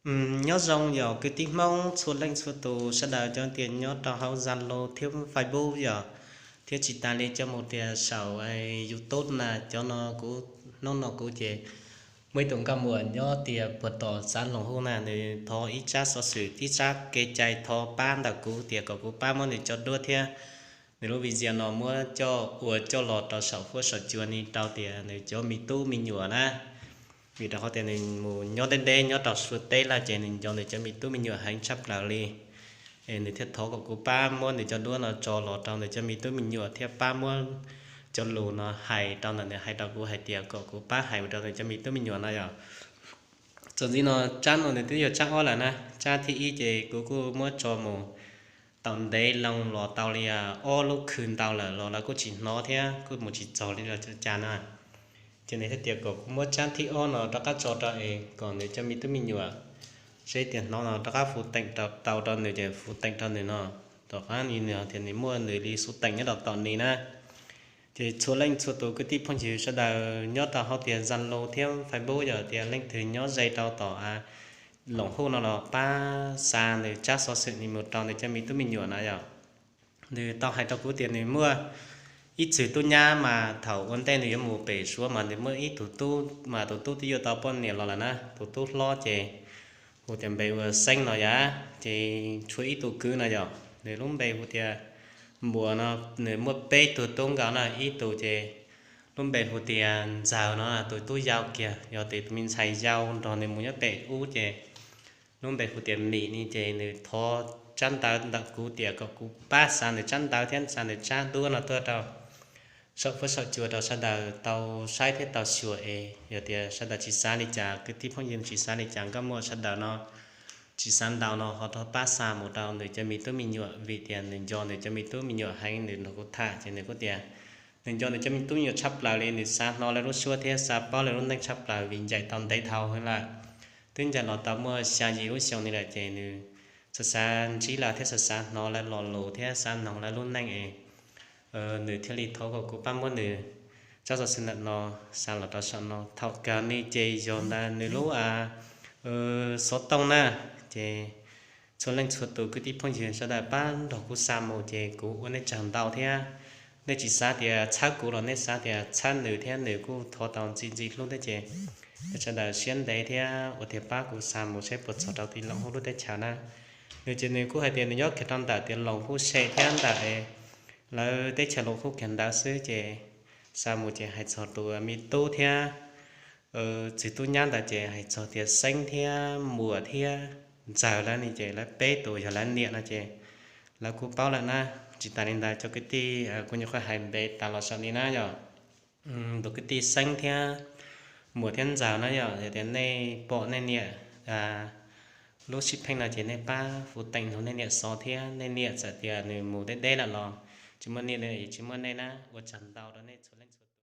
Nyob zoo yog kwv tij Hmoob txhua leej txhua tus sawv daws cov tias nyob rau hauv Zalo thiab Facebook yog, thiab tsis tas li cov mus tias saum YouTube na, cov no kuv, hnub no kuv ces muaj ib tug nkauj muam nyob tias puag tom xav Loos Huj na, nws thov ib tsab xov xwm ib tsab kev cai thov pab ntawm kuv tias kom kuv pab muab nws cov duab thiab nws lub video no muab coj ua coj los rau saum huab saum cua ni rau tias nws cov me tub me nyuam na. Vim rau qhov tias nws mus nyob deb deb nyob rau Suav teb lawm ces nws nco nws cov me tub me nyuam heev tshaj plaws li. Es nws thiaj thov kom kuv pab muab nws cov duab no tso los rau nws cov me tub me nyuam thiab pab muab cov lus no hais rau ntawm nws hais rau kuv hais tias kom kuv pab hais mus rau nws cov me tub me nyuam no yom. Txuas ntxiv no tsab no nws twb yog tsab ob lawm na. Tsab thib ib ces kuv kuj muab tso mus tau ntev loo los tau li ob lub khw ntau lawm los lawv kuj tsis hnov thiab kuj mus tsis txog li los cas na. Ces nws thiaj tias kom kuv muab tsab thib ob no rov qab tso rau es kom nws cov me tub me nyuam seb tias hnov no rov qab fuv teem tau rau nws ces fuv teem rau nws no. Tom qab nws tias nws muaj nws li xuv teem nyob rau tom ni na. Ces txhua leej txhua tus kwv tij phooj ywg sawv daws nyob rau hauv tias Zalo thiab Facebook yog tias leej twg nyob ze rau tom Loos Huj no los pab xa nws tsab xov xwm ni mus rau nws cov me tub me nyuam na yom. Nws tau hais rau kuv tias nws muaj ib txwg tub nyab mas thaum ua ntej nws yuav mus pem Suav mas nws muaj ib tug tub mas tus tub twb yuav tau poj niam los lawm na. Tus tub hlob ces hu tias npe ua Xeeb no yom, ces tshuav ib tug kwv no yom, nws lub npe hu tias Npuas no. Nws muaj peb tug tub nkaus na, ib tug ces lub npe hu tias Ntxawg no, tus tub yau kiag yog tias tus me ntxhais yau nrog nws mus nyob pem ub ces lub npe hu tias Mim ni. Ces nws thov tsab ntawv ntawm kuv tias kom kuv pab xa nws tsab ntawv thiab xa nws tsab duab no tuaj rau saum huab saum cua rau sawv daws tau saib thiab tau xyuas es yog tias sawv daws tsis xav li cas, kwv tij phooj ywg tsis xav li cas, nkauj muam sawv daws no tsis xav ntau no ho rov pab xa mus rau nws cov me tub me nyuam, vim tias nws nco nws cov me tub me nyuam heev. Nws nrog kuv tham ces nws kuj tias nws nco nws cov me tub me nyuam tshaj plaws li, nws xav hnov lawv lub suab thiab xav paub lawv lub neej tshaj plaws vim ncaim tau ntev dhau lawm. Twb ncaim los tau muaj xya yim lub xyoo li lawm ces nws xav xav ntsib lawv thiab xav xav hnov lawv lo lus thiab xav noog lawv lub neej es nws thiaj li thov kom kuv pab muab nws tsab xov xwm ntawm no xa los rau saum no. Thaum kawg ni ces yog ntawm nws lub xov tooj na. Ces txhua leej txhua tus kwv tij phooj ywg sawv daws pab nrog kuv xa mus ces kuv ua nej tsaug ntau thiab. Nej tsis xav tias txhawb kuv los nej xav tias txhawb nws thiab, nws kuj thov tau ntxim ntxim hlub thiab ces nej sawv daws siab ntev thiab ua tiag pab kuv xa mus saib puas txog rau tim Loos Huj lub teb chaws na. Nws ces nws kuj hais tias nws nyob kiag rau ntawm tias Loos Huj Xeem thiab ntawm lawv teb chaws Loos Huj kiag ntawd xwb ces xa mus ces hais txog tus me tub thiab txiv tub nyab ntawd ces hais txog tias Xeeb thiab Muas thiab Ntxawg lawv ni ces lawv peb tus yog lawv niam no ces lawv kuj paub lawm na. Tsis tas li ntawd cov kwv tij kuv nyuam qhuav hais npe tas los saum ni na yom. Tus kwv tij Xeeb thiab Muas thiab Ntxawg na yom, yog tias nej pom nej niam lub sib pheej no ces nej pab fuv teem nrog nej niam xov thiab. Nej niam txawm tias nws mus deb deb lawm los tsis muaj niam li tsis muaj nej na. Ua tsaug ntau rau nej txhua leej txhua